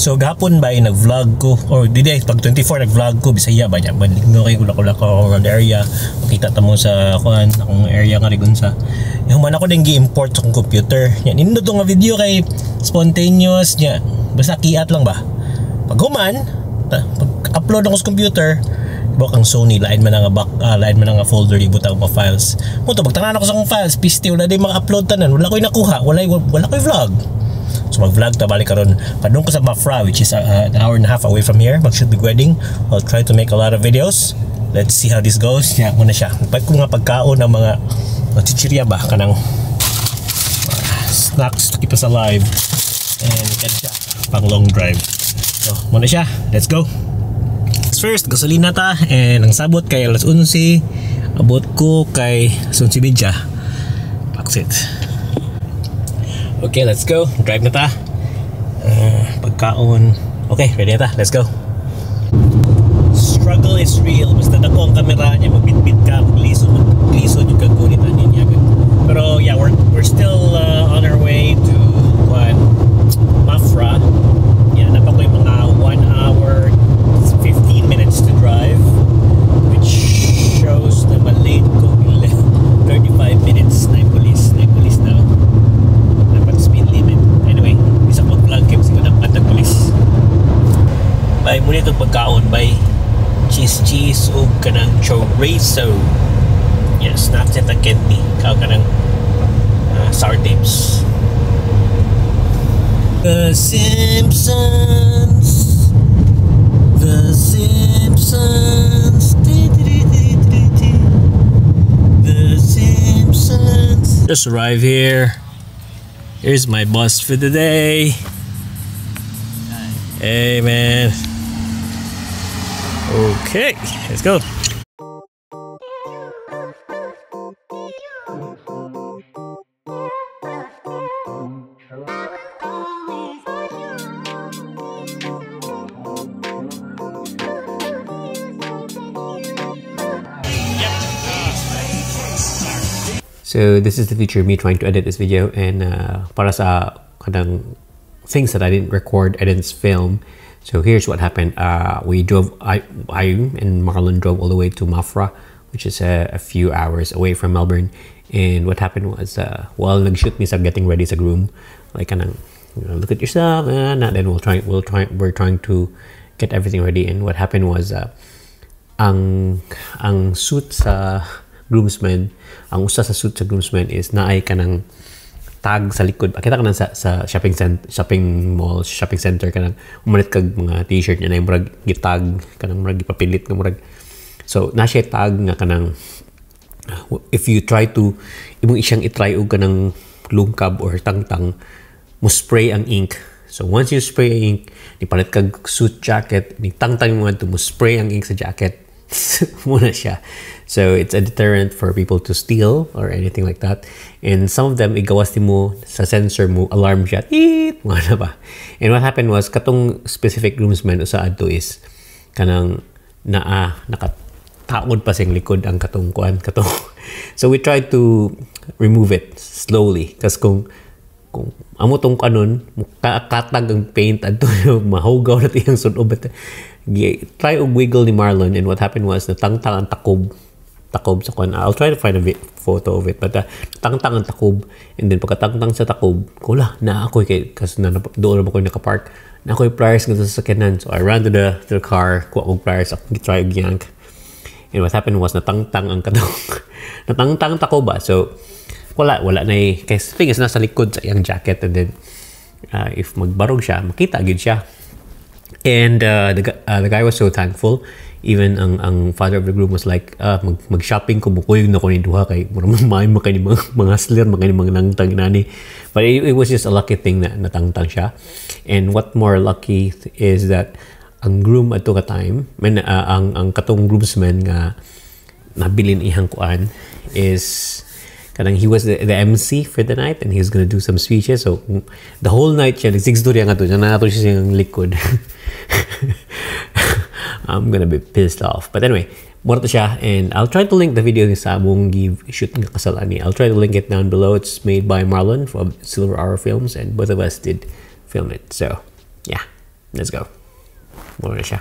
So gahapon ba ay nag-vlog ko or di ay pag 24 nag-vlog ko Bisaya ba niya. Banlig no kay kula ko around the area. Makita ta mo sa kuan akong area nga rigon sa. Human ako din gi-import sa akong computer. Nya nindot nga video kay spontaneous nya. Basta kiat lang ba. Pag human, pag upload ako sa computer, bok ang Sony lain man nga back lain man nga folder ibutang mga files. Mo to pagtanan ako sa akong files, piste wala di maka-upload tanan, wala koy nakuha, wala koy vlog. So mag-vlog ta balik karon. Padung ko sa Mafra, which is an hour and a half away from here. Mag-shoot big wedding. I'll try to make a lot of videos. Let's see how this goes. Nya muna siya. Pag ko nga pagkaon ng mga chichirya ba kanang snacks to keep us alive. And kan siya pang long drive. So muna siya. Let's go. First, gasolina ta and ang sabot kay alas 11, abot ko kay alas 11:30. That's it. Okay, let's go. Drive na ta. Pagkaon. Okay, ready na ta. Let's go. Struggle is real. Basta dako ang kamera niya, magbitbit ka, magliso, magliso yung kagunit ani niya. Pero yeah, we're still on our way to what, Mafra. Yeah, naa pa koy mga 1 hour 15 minutes to drive, which shows na malate ko 35 minutes na police, na police now. Dapat speed limit. Anyway, isa ko mag-vlog kay kasi dapat ng police. Bay, muna itong pagkaon bay cheese cheese ug kanang chorizo. Yes, snacks at ang candy. Kao kanang sour dips. The Simpsons. The Simpsons. The Simpsons. Just arrived here. Here's my bus for the day. Hey, man. Okay, let's go. So this is the future of me trying to edit this video, and para sa kanang things that I didn't record, I didn't film. So here's what happened. We drove, I and Marlon drove all the way to Mafra, which is a few hours away from Melbourne. And what happened was, while nag-shoot me sa getting ready sa groom, like kanang, you know, look at yourself, and then we're trying to get everything ready. And what happened was, ang suit sa groomsmen, ang usa sa suit sa groomsmen is naay kanang tag sa likod. Kita ka nang sa shopping center, shopping mall, shopping center kanang umalit kag mga t-shirt niya na yung murag gitag kanang murag gipapilit nga murag. So na siya tag nga kanang if you try to imong isiyang i-try og kanang lungkab or tangtang, mo spray ang ink. So once you spray ang ink, ni palit kag suit jacket, ni tangtang mo adto, mo spray ang ink sa jacket. Muna siya. So it's a deterrent for people to steal or anything like that. And some of them, igawas mo sa sensor mo, alarm siya. Eet! Mga na ba? And what happened was, katong specific groomsman usa adto is kanang naa, nakataod pa siyang likod ang katong kuan, katong. So we tried to remove it slowly. Kasi kung amo tong kanon, katag ang paint adto, mahugaw na tiyang sunob. Try og wiggle ni Marlon, and what happened was natangtang ang takob sa kuan. I'll try to find a photo of it, but tangtang ang takob, and then pagkatangtang sa takob, kula na ako kay kasi na doon na ako nakapark, na ako pliers nga sa sakyanan. So I ran to the car, kuha og pliers, ako try og yank, and what happened was natangtang ang katong natangtang takob ba. So wala na eh. Kay thing is nasa likod sa iyang jacket, and then if magbarog siya, makita gid siya. And the guy was so thankful. Even ang father of the groom was like, mag-shopping ko, mukuyog na ko ni duha kay mura man maayo makay ni mga hustler, makay ni mga nangtang nani. But it was just a lucky thing na natangtang siya. And what more lucky is that ang groom adto ka time, man, ang katong groomsman nga nabilin ihang kuan is kanang he was the MC for the night, and he was gonna do some speeches. So the whole night siya nagsigstorya nga to, siya nato siya siyang likod. I'm gonna be pissed off. But anyway, mura to siya, and I'll try to link the video sa among give shoot nga kasal ani. I'll try to link it down below. It's made by Marlon from Silver Hour Films, and both of us did film it. So yeah. Let's go. Mao na siya.